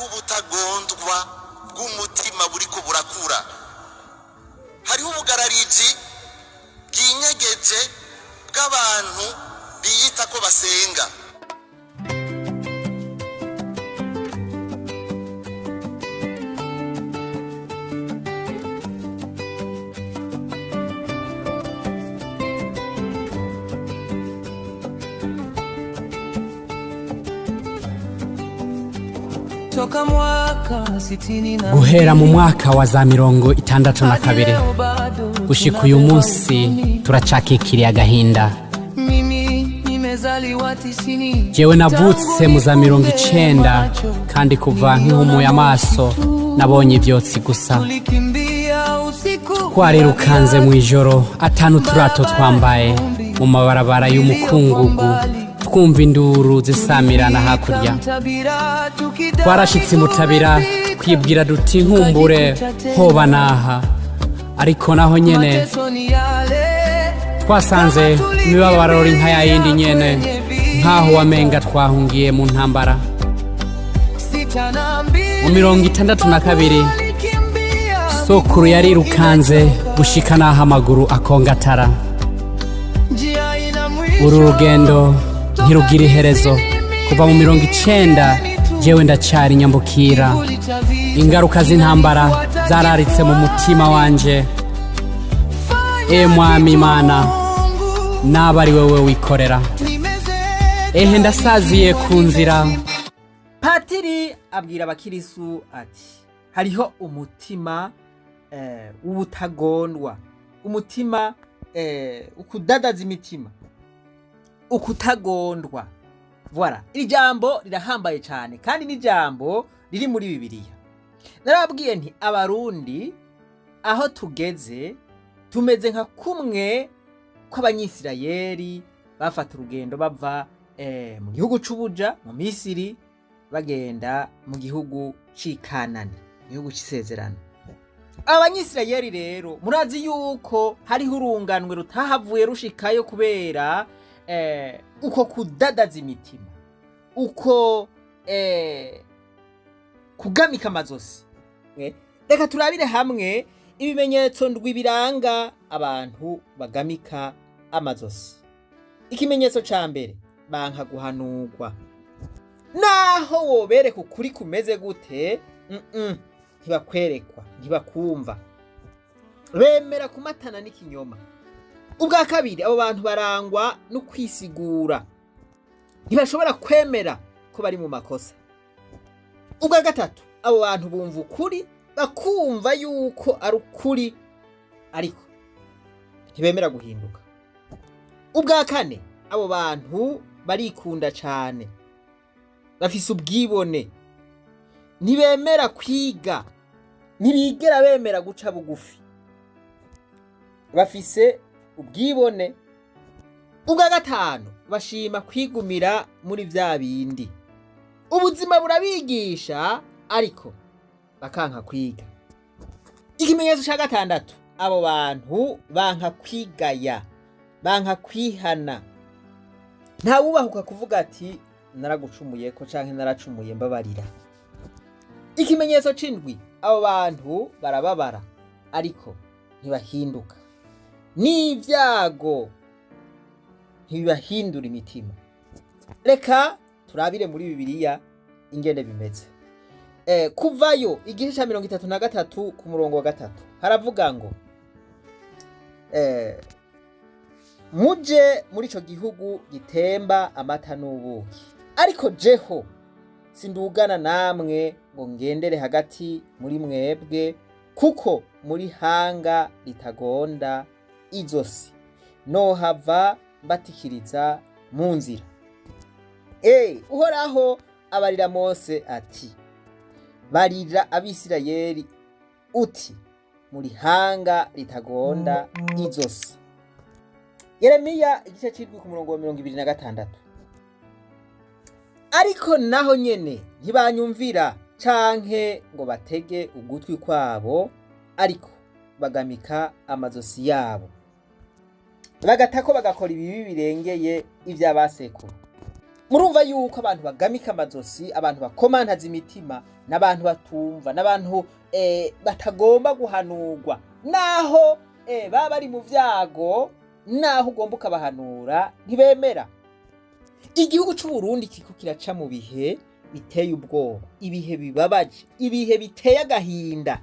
Hariho ubutagondwa bw'umutima buriko burakura, hariho ubugarariji bwinyegeje bw'abantu biyita ko basenga. Toka mwaka sitini na Guhera mu mwaka wa za 62 gushika uyu munsi turacakikiriye agahinda. Mimi nimezaliwa 90. Jewe navutse mu za 90, kandi kuva nkihumuye amaso nabonye ivyotsi gusa. Tulikimbia usiku. Twarirukanze mu ijoro atanu turato twambaye mu mabarabara y'umukungugu, twumva induru zisamirana hakurya. Mtabira, tukidai Twarashitse imutabira, twibwira duti nkumbure hoba naha, ariko naho nyene mateso ni yale. twasanze imibabaro ari nka yayindi nyene, nkaho wamenga twahungiye mu ntambara. 62 Mu 62 walikimbia. sokuru yarirukanze gushika n'aho amaguru akongatara. Njia ina mwisho. Uru rugendo ntirugira iherezo. Kuva mu 90 jewe ndacari nyambukira. Kivuli cha vita. Ingaruka z'intambara zararitse mu mutima wanje. E Mwami Imana, Mungu, naba ari wewe wikorera. nimezeka. Ehe, ndasaziye ku nzira. Patiri abwira abakirisu ati hariho umutima w'ubutagondwa, umutima ukudadaza imitima, ukutagondwa. Voilà, iri jambo rirahambaye cyane kandi ni jambo riri muri Bibiliya. Narababwiye nti Abarundi aho tugeze tumeze nka kumwe kw'Abanyisirayeli bafata urugendo bava mu gihugu c'ubuja mu Misiri bagenda mu gihugu c'i Kanani, gihugu c'isezerano. Abanyisirayeli rero murazi yuko hariho urunganwe rutahavuye rushikayo kubera uko kudadaza imitima, uko kugamika amazosi. Reka turabire hamwe ibimenyetso ndwi biranga abantu bagamika amazosi. Ikimenyetso ca mbere, banka guhanurwa. Naho wobereka ukuri kumeze gute, ntibakwerekwa, ntibakumva, bemera kumatana n'ikinyoma. Ubwa kabiri, abo bantu barangwa no kwisigura, ntibashobora kwemera ko bari mu makosa. Ubwa gatatu, abo bantu bumva ukuri, bakumva yuko ari ukuri, ariko ntibemera guhinduka. Ubwa kane, abo bantu barikunda cane, bafise ubwibone, ntibemera kwiga, ntibigera bemera guca bugufi, bafise ubwibone. Ubwa gatanu, bashima kwigumira muri vya bindi. Ubuzima burabigisha ariko bakanka kwiga. Ikimenyetso ca gatandatu, abo bantu banka kwigaya, banka kwihana. Ntawubahuka kuvuga ati naragucumuye ko canke naracumuye, mbabarira. Ikimenyetso c'indwi, abo bantu barababara ariko ntibahinduka, n'ibyago ntibibahindura imitima. Reka turabire muri Bibiliya ingene bimeze. Kuvayo igice ca 33 ku murongo wa 3 haravuga ngo muje muri ico gihugu gitemba amata n'ubuki, ariko jeho sindugana namwe ngo ngendere hagati muri mwebwe, kuko muri hanga ritagonda izosi, nohava mbatikiriza mu nzira. Uhoraho abarira Mose ati barira Abisirayeli uti muri hanga ritagonda izosi. Yeremiya igice c'indwi ku murongo wa 26. Ariko naho nyene ntibanyumvira canke ngo batege ugutwi kwabo, ariko bagamika amazosi yabo, bagatako bagakora ibibi birengeye ivy'abasekuru. Murumva yuko abantu bagamika amazosi, abantu bakomantaza imitima, n'abantu batumva, n'abantu batagomba guhanurwa, naho baba bari mu vyago, naho ugomba ukabahanura ntibemera. Igihugu c'u Burundi kiriko kiraca mu bihe biteye ubwoba, ibihe bibabaje, ibihe biteye agahinda.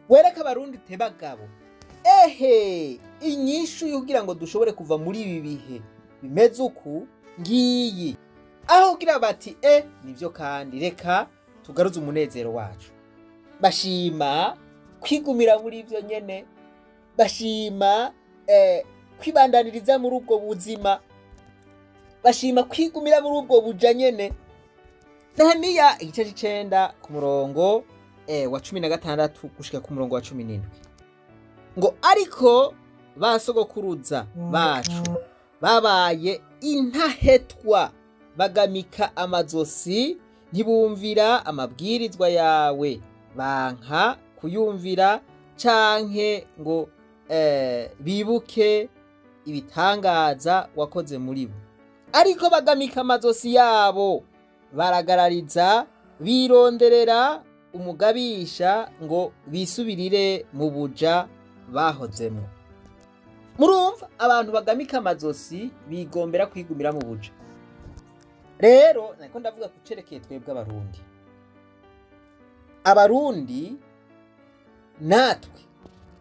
Wereka Abarundi tebagabo, ehe inyishu kugira ngo dushobore kuva muri ibi bihe bimeze uku ngiyi. Aho kugira bati nivyo kandi reka tugaruze umunezero wacu, bashima kwigumira muri ivyo nyene, bashima kwibandaniriza muri ubwo buzima, bashima kwigumira muri ubwo buja nyene. Nehemiya igice c'icenda ku murongo wa 16 gushika ku murongo wa 17 ngo: ariko ba sogokuruza bacu babaye intahetwa, bagamika amazosi, ntibumvira amabwirizwa yawe, banka kuyumvira canke ngo bibuke ibitangaza wakoze muri bo. Ariko bagamika amazosi yabo, baragarariza, bironderera umugabisha ngo bisubirire mu buja bahozemwo. Murumva, abantu bagamika amazosi bigombera kwigumira mu buja. Rero nariko ndavuga ku cerekeye twebwe Abarundi. Abarundi natwe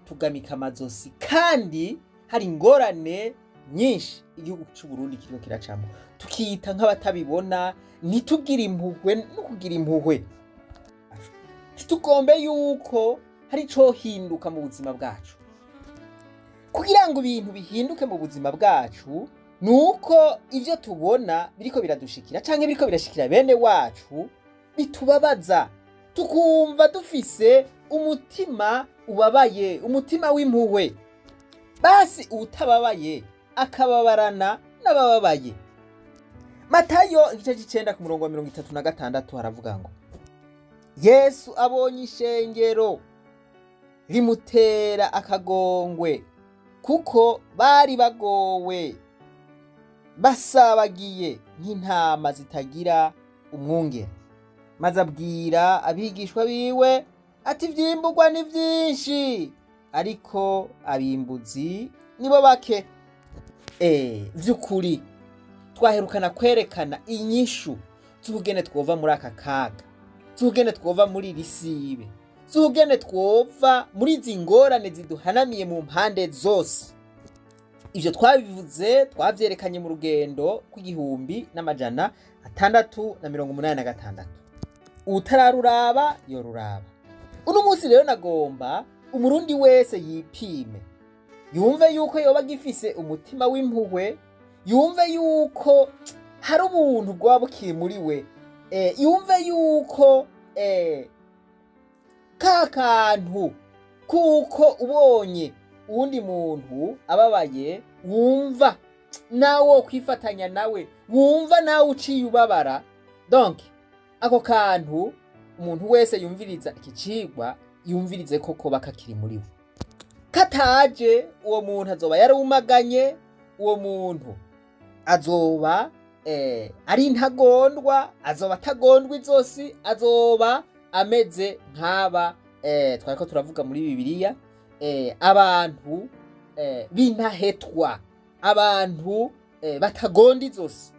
tugamika amazosi, kandi hari ingorane nyinshi igihugu c'u Burundi kiriko kiracamo, tukiyita nk'abatabibona, ntitugire impuhwe no kugira impuhwe, ntitugombe yuko hari icohinduka mu buzima bwacu. Kugira ngo ibintu bihinduke mu buzima bwacu, nuko ivyo tubona biriko biradushikira canke biriko birashikira bene wacu bitubabaza, tukumva dufise umutima ubabaye, umutima w'impuhwe. Basi uwutababaye akababarana n'abababaye. Matayo igice c'icenda ku murongo wa 36 haravuga ngo: Yesu abonye ishengero rimutera akagongwe, kuko bari bagowe, basabagiye nk'intama zitagira umwungere. Maze abwira abigishwa biwe ati: ivyimburwa ni vyinshi, ariko abimbuzi nibo bake. Vy'ukuri twaherukana kwerekana inyishu z'ubugene twova muri aka kaga, z'ubugene twova muri iri sibe, z'ubugene twova muri izi ngorane ziduhanamiye mu mpande zose. Ivyo twabivuze, twavyerekanye mu rugendo rw'igihumbi n'amajana atandatu na mirongo umunani na gatandatu. Utararuraba yoruraba. Uno munsi rero nagomba Umurundi wese yipime, yumve yuko yoba agifise umutima w'impuhwe, yumve yuko hari ubuntu bwoba bukiri muri we, yumve yuko ka kantu kuko ubonye uwundi muntu ababaye wumva nawe wo kwifatanya nawe, wumva nawe uciye ubabara. Donc ako kantu umuntu wese yumviriza iki cigwa yumvirize ko koba kakiri muri we. Kataje, uwo muntu azoba yarumaganye, uwo muntu azoba ari intagondwa, azoba atagondwa izosi, azoba ameze nk'aba twariko turavuga muri Bibiliya, abantu b'intahetwa, abantu batagonda izosi,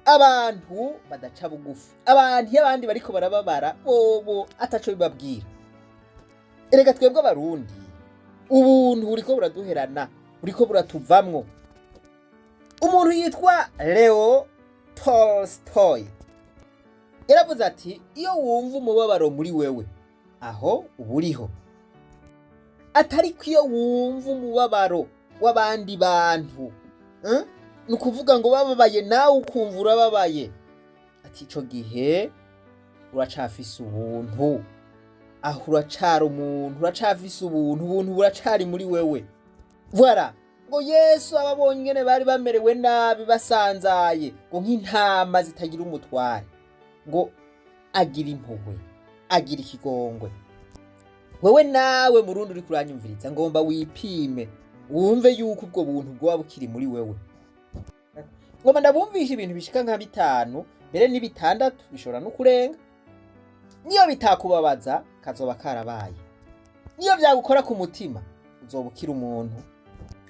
abantu badaca bugufi, abantu iyo abandi bariko barababara bobo ataco bibabwira. Erega twebwe Abarundi ubuntu buriko buraduherana, buriko buratuvamwo. Umuntu yitwa Leo Tolstoy yaravuze ati: iyo wumva umubabaro muri wewe, aho uba uriho. Atari ko iyo wumva umubabaro w'abandi bantu, ni ukuvuga ngo bababaye nawe ukumva urababaye, ati ico gihe uracafise ubuntu, aho uracari umuntu, uracafise ubuntu, ubuntu buracari muri wewe. Voilà. Ngo Yesu ababonye ingene bari bamerewe nabi, basanzaye ngo nk'intama zitagira umutware, ngo agira impuhwe, agira ikigongwe. Wewe nawe Murundi uri kuranyumviriza, ngomba wipime, wumve yuko ubwo buntu bwoba bukiri muri wewe. Ngoma ndabumvisha ibintu bishika nka bitanu, mbere ni bitandatu, bishobora no kurenga. Niyo bitakubabaza kazoba karabaye, niyo vyagukora ku mutima uzoba ukira umuntu.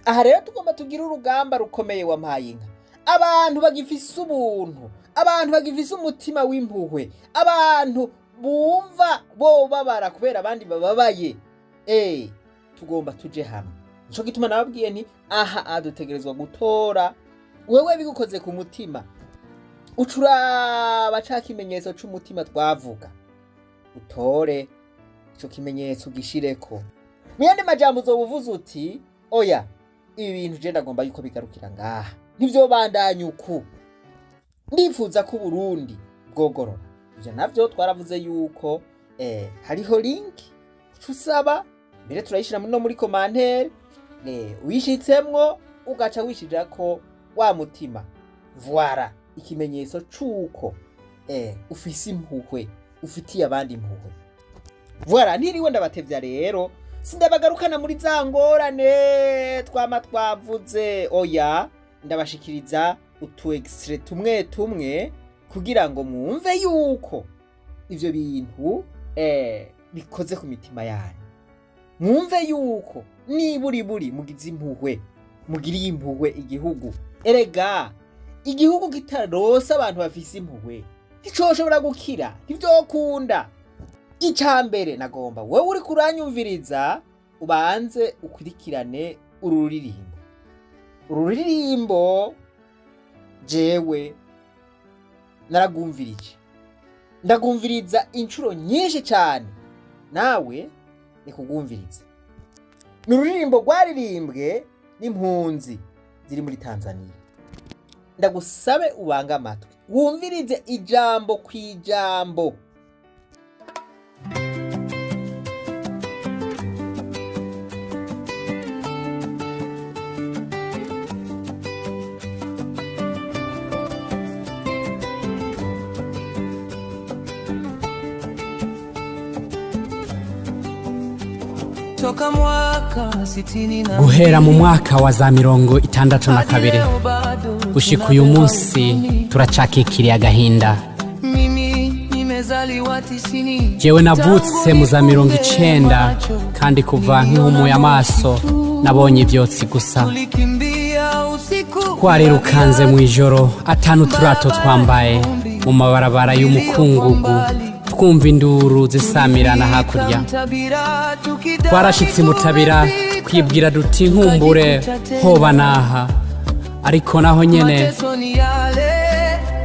Aha rero tugomba tugire urugamba rukomeye, wampaye inka. Abantu bagifise ubuntu, abantu bagifise umutima w'impuhwe, abantu bumva bobabara kubera abandi bababaye, tugomba tuje hamwe. Nico gituma nababwiye nti aha adutegerezwa gutora. Wewe bigukoze ku mutima, ucuraba ca kimenyetso c'umutima twavuga, utore ico kimenyetso ugishireko. Mu yandi majambo, uzoba uvuze uti: "Oya, ibi bintu je ndagomba yuko bigarukira ngaha, ntivyobandanya uku, ndifuza ko Uburundi bwogorora." Ivyo navyo twaravuze yuko hariho link uca usaba, mbere turayishira no muri commentaire. Wishitsemwo ugaca wishirako wa mutima, voilà, ikimenyetso c'uko ufise impuhwe, ufitiye abandi impuhwe. Voilà, ntiriwe ndabatevya rero, sindabagarukana muri za ngorane twama twavuze. Oya, ndabashikiriza utu extrait tumwe tumwe kugira ngo mwumve yuko ivyo bintu bikoze ku mitima yanyu, mwumve yuko niburiburi mugize impuhwe, mugiriye impuhwe igihugu. Erega igihugu kitarose abantu bafise impuhwe nticoshobora gukira, ntivyokunda. Ica mbere nagomba wewe uri kuranyumviriza ubanze ukurikirane uru ruririmbo. Uru ruririmbo jewe naragumvirije, ndagumviriza inshuro nyinshi cyane, nawe nikugumviriza. Ni ururirimbo rwaririmbwe n'impunzi ziri muri Tanzania. Ndagusabe ubange amatwi wumvirize ijambo ku ijambo. Toka mwaka 62 Guhera mu mwaka wa za 62 gushika uyu munsi turacakikiriye agahinda. Mimi nimezaliwa 90. Jewe navutse mu za 90, kandi kuva nkihumuye amaso nabonye ivyotsi gusa. Tulikimbia usiku, Twarirukanze mu ijoro atanu turato twambaye mu mabarabara y'umukungugu, twumva induru zisamirana hakurya. Twarashitse imutabira twibwira duti nkumbure hoba naha, ariko naho nyene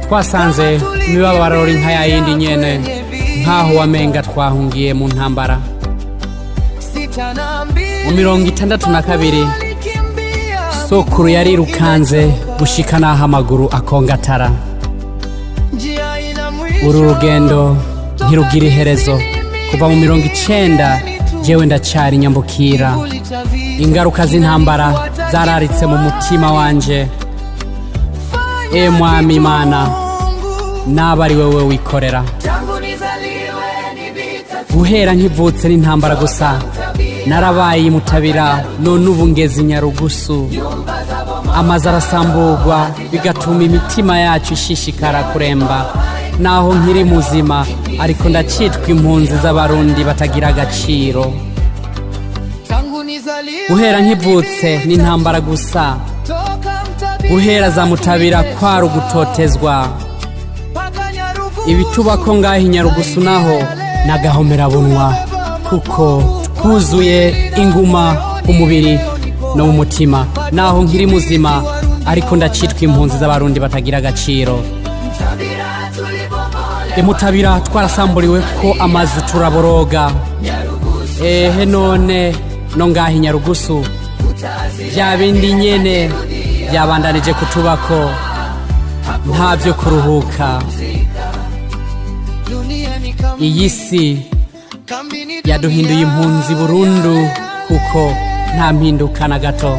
twasanze imibabaro iri nka yayindi nyene, nkaho wamenga twahungiye mu ntambara. Mu 62 sokuru yarirukanze gushika n'aho amaguru akongatara. Uru rugendo ntirugira iherezo. Kuva mu 90 jewe ndacari nyambukira. Ingaruka z'intambara zararitse mu mutima wanje. E Mwami Imana, naba ari wewe wikorera. Guhera nkivutse n'intambara gusa. Narabaye imutabira, none ubu ngeze Nyarugusu. Amazu arasamburwa, bigatuma imitima yacu ishishikara kuremba. Naho nkiri muzima, ariko ndacitwa impunzi z'Abarundi batagira agaciro. Guhera nkivutse n'intambara gusa. Guhera za Mutabira kwari ugutotezwa. Ibitubako ngaho i Nyarugusu naho n'agahomerabunwa, kuko twuzuye inguma ku mubiri no mu mutima. Naho nkiri muzima, ariko ndacitwa impunzi z'Abarundi batagira agaciro. Imutabira twarasamburiwe ko amazu, turaboroga. Ehe, none no ngaho i Nyarugusu bya bindi nyene byabandanije kutubako, nta byo kuruhuka. Iyi si yaduhinduye impunzi burundu, kuko nta mpinduka na gato,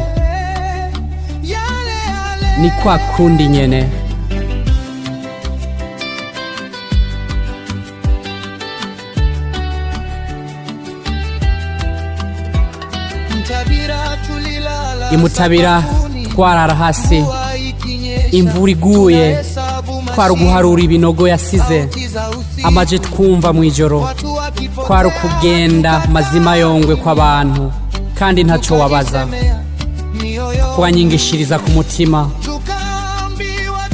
ni kwa kundi nyene. Imutabira twarara hasi. Imvura iguye twari uguharura ibinogo yasize, amaje twumva mu ijoro kwari ukugenda mazima yongwe kw'abantu, kandi ntaco wabaza. Twanyingishiriza ku mutima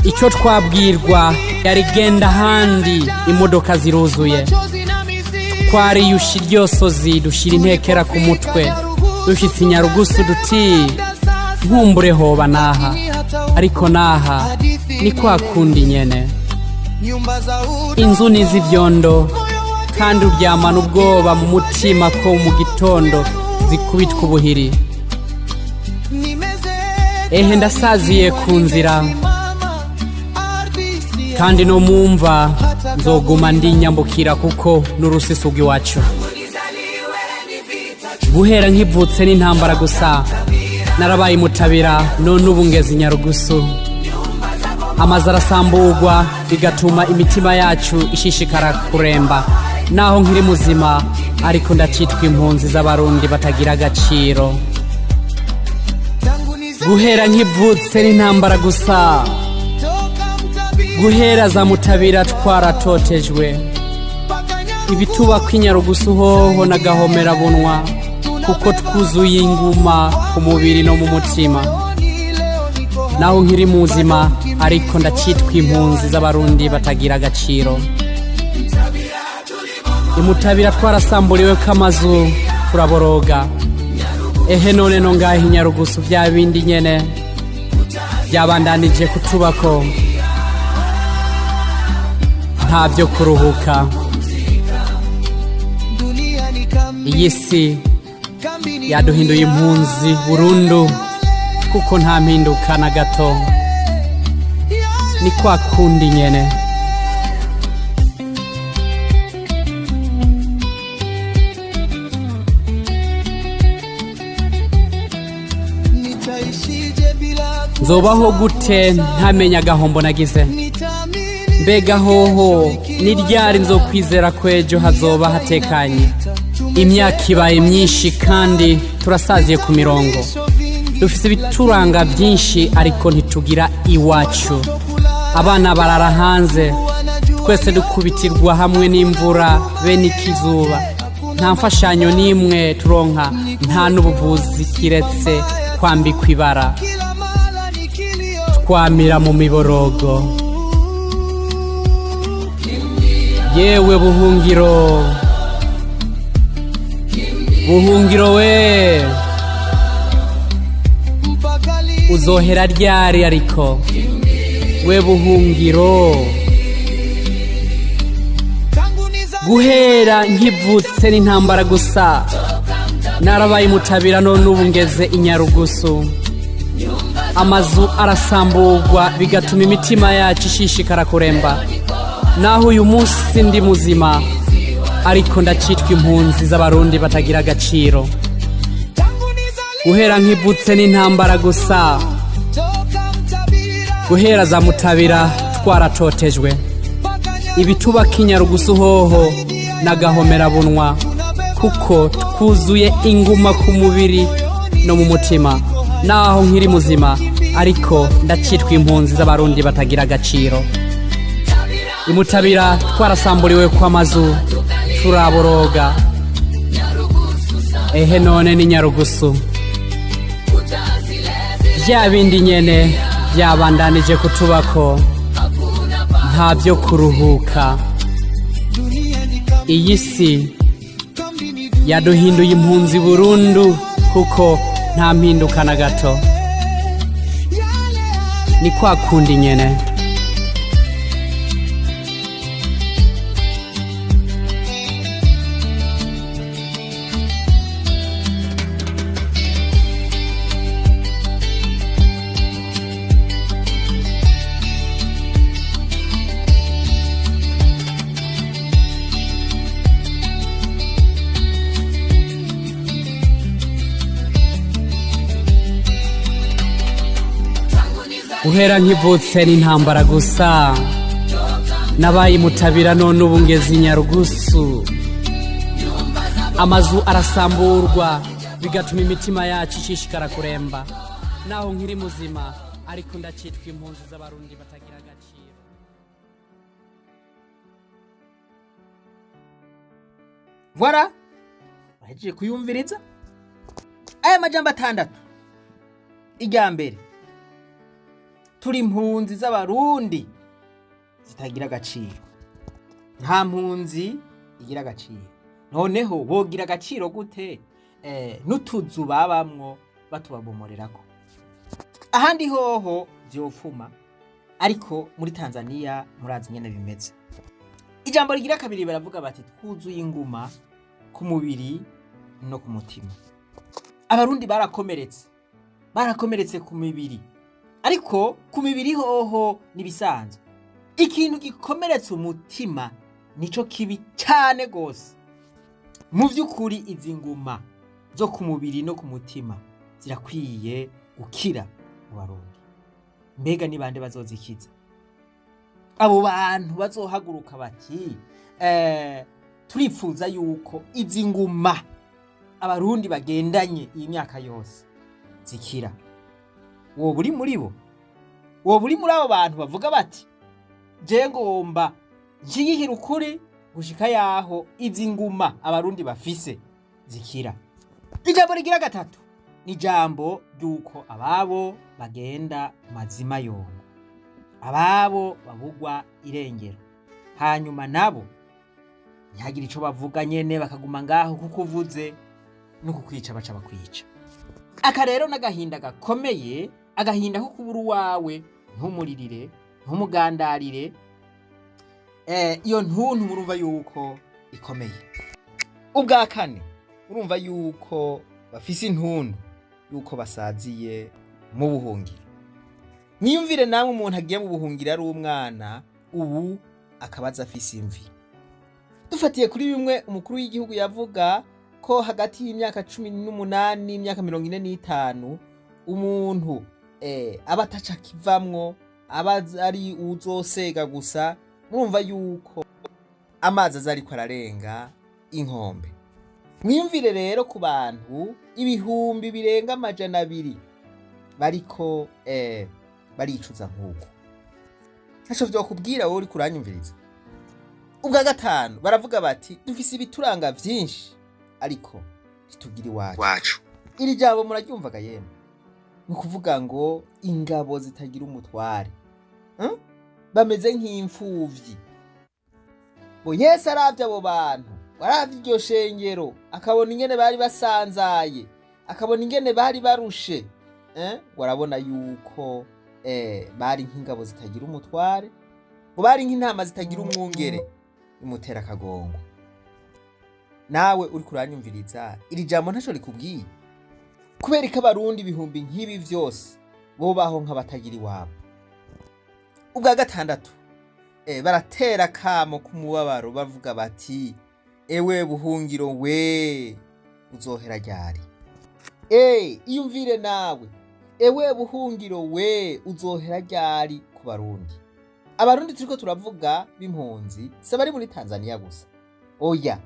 icyo twabwirwa yari genda ahandi, imodoka ziruzuye. Twariyusha iryosozi, dushyira intekera ku mutwe, dushyitse Inyarugusu duti nkumbure hoba naha, ariko naha ni kwa kundi nyene. Inzu ni iz'ivyondo, kandi uryamana ubwoba mu mutima ko mu gitondo zikubitwa ubuhiri. Ehe, ndasaziye ku nzira, kandi no mumva nzoguma ndinyambukira, kuko n'urusisi rw'iwacu. Guhera nkivutse n'intambara gusa. Narabaye Mutabira, none ubu ngeze Inyarugusu. Amazu arasamburwa, bigatuma imitima yacu ishishikara kuremba. Naho nkiri muzima, ariko ndacitwa impunzi z'Abarundi batagira agaciro. Guhera nkivutse n'intambara gusa. Guhera za Mutabira twaratotejwe. Ibituba kw'Inyarugusu hoho n'agahomerabunwa, kuko twuzuye inguma ku mubiri no mu mutima. Naho nkiri muzima, ariko ndacitwa impunzi z'Abarundi batagira agaciro. Imutabira twarasamburiwe k'amazu, turaboroga. Ehe, none no ngaho Inyarugusu bya bindi nyene byabandanije kutubako, nta byo kuruhuka. Iyi si yaduhinduye impunzi burundu, kuko nta mpinduka na gato, ni kwa kundi nyene. Nzobaho gute ntamenya agahombo nagize? Mbega hoho ni ryari nzokwizera ko ejo hazoba hatekanye? Imyaka ibaye myinshi kandi turasaziye ku mirongo. Dufise ibituranga byinshi, ariko ntitugira iwacu. Abana barara hanze, twese dukubitirwa hamwe n'imvura bene ikizuba. Nta mfashanyo n'imwe turonka, nta n'ubuvuzi kiretse kwambikwa ibara. Twamira mu miborogo. Yewe buhungiro, buhungiro we, uzohera ryari? Ariko we buhungiro, guhera nkivutse n'intambara gusa. Narabaye Mutabira, none ubu ngeze Inyarugusu. Amazu arasamburwa, bigatuma imitima yacu ishishikara kuremba. Naho uyu munsi ndi muzima, ariko ndacitwa impunzi z'Abarundi batagira agaciro. Guhera nkivutse n'intambara gusa. Guhera za Mutabira twaratotejwe. Ibituba k'Inyarugusu hoho n'agahomerabunwa, kuko twuzuye inguma ku mubiri no mu mutima. Naho nkiri muzima, ariko ndacitwa impunzi z'Abarundi batagira agaciro. Imutabira twarasamburiwe kw'amazu, turaboroga. Ehe, none ni Nyarugusu bya bindi nyene byabandanije kutubako, nta byo kuruhuka. Iyi si yaduhinduye impunzi burundu, kuko nta mpinduka na gato, ni kwa kundi nyene. Guhera nkivutse n'intambara gusa. Nabaye Mutabira, none ubu ngeze Inyarugusu. Amazu arasamburwa, bigatuma imitima yacu ishishikara kuremba. Naho nkiri muzima. Ariko ndacitwa impunzi z'abarundi batagira agaciro. Voilà, bahejeje kuyumviriza aya majambo atandatu. Irya mbere, turi impunzi z'abarundi zitagira agaciro. Nta mpunzi igira agaciro. Noneho bogira agaciro gute n'utuzu babamwo batubabomorerako? Ahandi hoho vyofuma, ariko muri Tanzania murazi nyene bimeze. Ijambo rigira kabiri baravuga bati twuzuye inguma ku mubiri no ku mutima. Abarundi barakomeretse, barakomeretse ku mibiri, ariko ku mibiri hoho nibisanzwe. Ikintu gikomeretsa umutima nico kibi cyane gose. Mu by'ukuri izi nguma zo ku mubiri no ku mutima zirakwiye gukira mu barundi. Mbega ni bande bazozikiza? Abo bantu bazohaguruka bati turipfuza yuko izi nguma abarundi bagendanye iyi myaka yose zikira. Woba uri muri bo? Woba uri muri abo bantu bavuga bati je ngomba nshigikira ukuri gushika yaho izi nguma abarundi bafise zikira? Ijambo rigira gatatu ni ijambo ry'uko ababo bagenda mazima yongo, ababo babugwa irengero, hanyuma nabo ntihagire ico bavuga nyene, bakaguma ngaho kuko uvuze no kukwica baca bakwica. Aka rero n'agahinda gakomeye, agahinda ko kubura uwawe, ntumuririre, ntumugandarire. Iyo ntuntu murumva yuko ikomeye. Ubwa kane, urumva yuko bafise intuntu yuko basaziye mu buhungiro. Mwiyumvire namwe umuntu agiye mu buhungiro ari umwana, ubu akabaza afise imvi. Dufatiye kuri bimwe umukuru w'igihugu yavuga ko hagati y'imyaka 18 n'imyaka 45 umuntu aba ataca akivamwo, aba ari uzosega gusa. Murumva yuko amazi aza ariko ararenga inkombe. Mwiyumvire rero ku bantu ibihumbi birenga 200 bariko baricuza nk'uko. Ntaco vyokubwira wowe uriko uranyumviriza. Ubwa gatanu baravuga bati dufise ibituranga vyinshi ariko ntitugira iwacu. Iri jambo muraryumvaga yemwe? Ni ukuvuga ngo ingabo zitagira umutware, bameze nk'imfuvyi. Bo Yesu aravye abo bantu, aravye iryo shengero, akabona ingene bari basanzaye, akabona ingene bari barushe, warabona yuko bari nk'ingabo zitagira umutware, ngo bari nk'intama zitagira umwungere, imutera akagongo. Nawe uriko uranyumviriza, iri jambo ntaco rikubwiye? Kubera ko abarundi ibihumbi nk'ibi vyose bobaho nk'abatagira iwabo. Ubwa gatandatu, baratera kamo k'umubabaro bavuga bati ewe buhungiro we uzohera ryari? Iyumvire nawe, ewe buhungiro we uzohera ryari ku barundi? Abarundi turiko turavuga b'impunzi si abari muri Tanzania gusa, oya.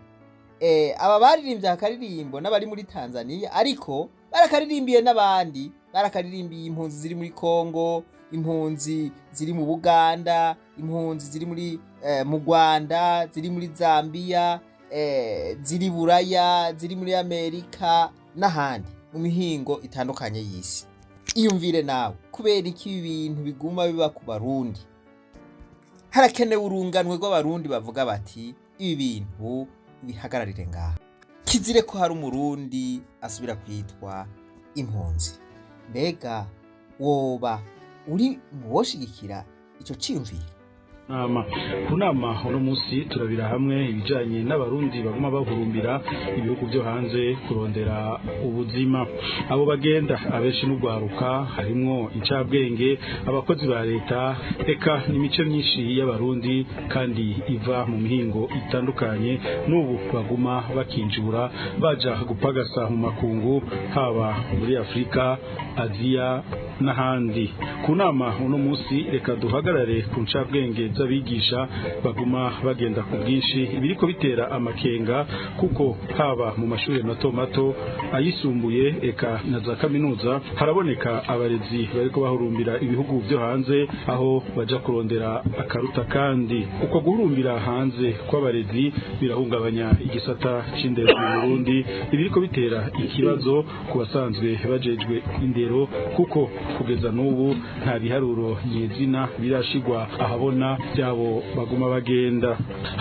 Aba baririmbye akaririmbo n'abari muri Tanzania, ariko barakaririmbiye n'abandi, barakaririmbiye impunzi ziri muri Kongo, impunzi ziri mu Buganda, impunzi ziri muri mu Rwanda, ziri muri Zambia, ziri Buraya, ziri muri Amerika n'ahandi mu mihingo itandukanye y'isi. Iyumvire nawe, kubera iki ibi bintu biguma biba ku barundi? Harakenewe urunganwe rw'abarundi bavuga bati ibi bintu bihagararire ngaha. Kizire ko hari umurundi asubira kwitwa impunzi. Mbega woba uri mu woshigikira ico ciyumviro? Nama ku nama uno munsi turabira hamwe ibijanye n'abarundi baguma bahurumbira ibihugu byo hanze kurondera ubuzima. Abo bagenda abenshi n'ugwaruka, harimwo incabwenge, abakozi ba leta, eka n'imice myinshi y'abarundi kandi iva mu mihingo itandukanye, n'ubu baguma bakinjura baja gupagasa mu makungu, haba muri Afrika, Aziya n'ahandi. Ku nama uno munsi reka duhagarare ku ncabwenge z'abigisha baguma bagenda ku bwinshi, ibiriko bitera amakenga kuko haba mu mashuri mato mato, ayisumbuye eka na za kaminuza haraboneka abarezi bariko bahurumbira ibihugu byo hanze aho baja kurondera akaruta. Kandi uko guhurumbira hanze kw'abarezi birahungabanya igisata c'indero mu Burundi, ibiriko bitera ikibazo ku basanzwe bajejwe indero, kuko kugeza n'ubu nta biharuro nyezina birashigwa ahabona byabo baguma bagenda.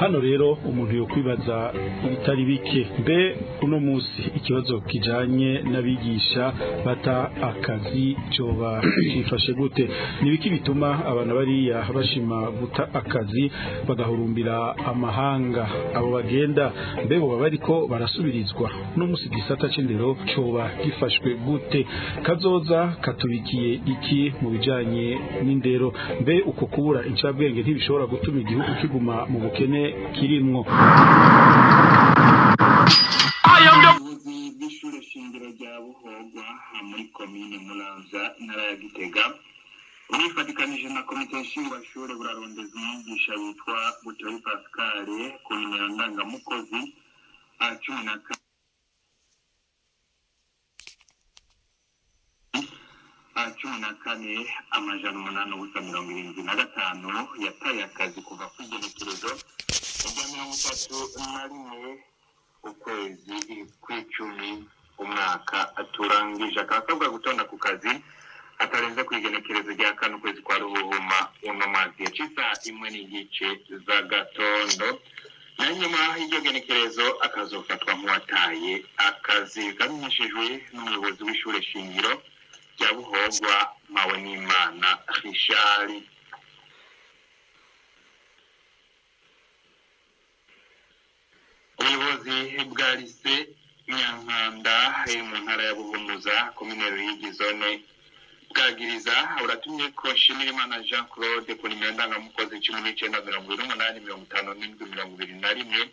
Hano rero umuntu yokwibaza ibitari bike: mbe uno musi ikibazo kijanye n'abigisha bata akazi coba cifashe gute? Nibiki bituma abantu bariya bashima guta akazi bagahurumbira amahanga? Abo bagenda mbe boba bariko barasubirizwa? No musi gisata c'indero coba gifashwe gute? Kazoza katubikiye iki mu bijanye n'indero? Mbe uko kubura incabwenge ntibishobora gutuma igihugu kiguma mu bukene kirimwo? Ubuyobozi bw'ishure shingiro rya Buhogwa muri komine Muramvya, intara ya Gitega, bwifatikanije na komite nshingwashure burarondeza umwigisha witwa Butoyi Pascal ku nimero ndangamukozi A 14 8-075 yataye akazi kuva ku igenekerezo rya 31 ukwezi kw'icumi umwaka turangije. Akaba asabwa gutonda ku kazi atarenze ku igenekerezo rya 4 ukwezi kwa Ruhuhuma uno mwaka, igihe c'isaha 1:15 z'agatondo, na nyuma y'iryo genekerezo akazofatwa nk'uwataye akazi. Kamenyeshejwe n'umuyobozi w'ishure shingiro rya Buhogwa, Mpawenimana Richard. Ubuyobozi bwa lise Nyankanda iri mu ntara ya Buhumuza, komine Ruyigi, zone Bwagiriza, uratumye ko Nshimirimana Jean Claude ku nimero ndangamukozi 19 28 57 21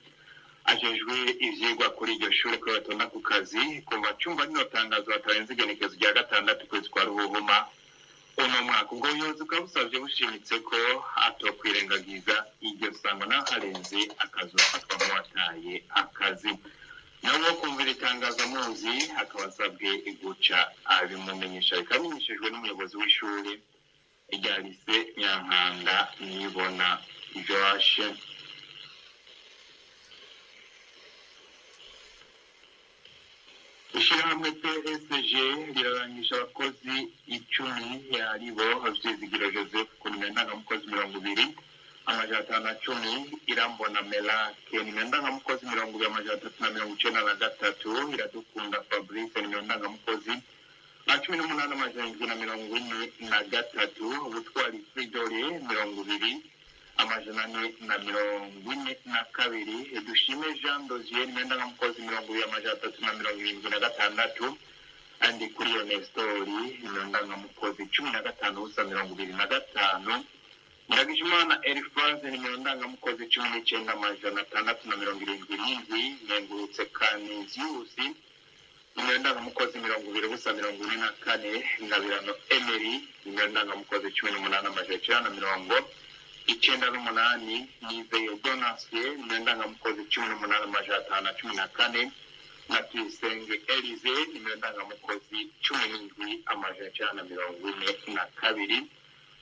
ajejwe ivyigwa kuri iryo shure ko batonda ku kazi kuva cumva rino tangazo batarenze igenekezo rya 6 ukwezi kwa Ruhuhuma uno mwaka. Ubwo buyobozi bukaba busavye bushimitse ko atokwirengagiza iryo sango, naho arenze akazofatwa nk'uwataye akazi. Nawe kumvira itangazo muzi akaba asabwe guca abimumenyesha. Bikamenyeshejwe n'umuyobozi w'ishure rya lise Nyankanda, Nibona Joashe. Ishirahamwe PSG rirarangisha abakozi 10 aribo Vyizigiro Joseph ku nimero ndangamukozi 20 510, Irambona Melake nimero ndangamukozi 20 393, Iradukunda Fabrice nimero ndangamukozi 18 743, Butwari Fridore 20 442, Dushime Jean Dosier nimero ndangamukozi 20 376, Andi kuri Nestori nimero ndangamukozi 15 025, Ndagijimana Elphase nimero ndangamukozi 19 677, Nengurutse Canisius nimero ndangamukozi 20 044, Ngabirano Emery nimero ndangamukozi 18 998, Nizeye Donatien nimero ndangamukozi 18 514, na Tuyisenge Elize nimero ndangamukozi 17 942.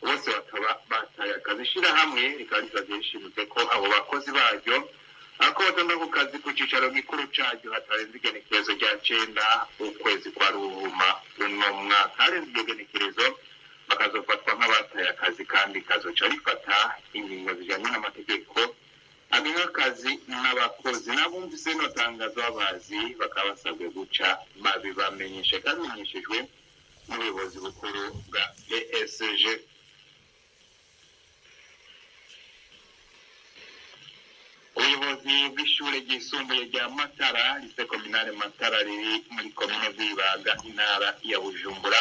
Bose bakaba bataye akazi. Ishirahamwe rikaba risavye rishimitse ko abo bakozi baryo ako batonda ku kazi ku cicaro gikuru caryo hatarenze igenekerezo rya 9 ukwezi kwa Ruhuma uno mwaka. Harenze iryo genekerezo bakazofatwa nk'abataye akazi, kandi kazoca rifata ingingo zijanye n'amategeko agenga akazi n'abakozi. N'abumvise rino tangazo babazi bakaba basabwe guca babibamenyesha. Kamenyeshejwe n'ubuyobozi bukuru bwa PSG. Ubuyobozi bw'ishure ryisumbuye rya Matara, lise kominale Matara riri muri komine Rwibaga, intara ya Bujumbura,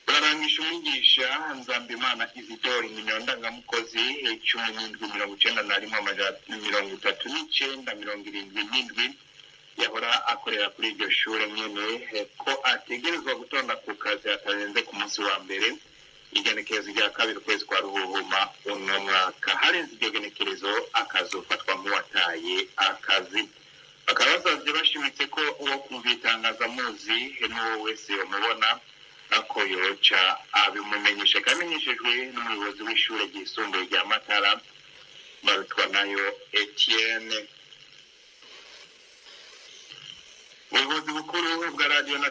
burarangisha umwigisha Nzambimana Isidori nimero ndangamukozi 17 91 39 77 yahora akorera kuri iryo shure nyene, ko ategerezwa gutonda ku kazi atarenze ku munsi wa mbere Igenekerezo rya 2 ukwezi kwa Ruhuhuma uno mwaka. Harenze iryo genekerezo akazofatwa nk'uwataye akazi. Bakaba basavye bashimitse ko uwo kumva itangazamuzi n'uwo wese yomubona ako yoca abimumenyesha. Kamenyeshejwe n'umuyobozi w'ishure ryisumbuye rya Matara, Barutwanayo Etienne. Ubuyobozi bukuru bwa radiyo na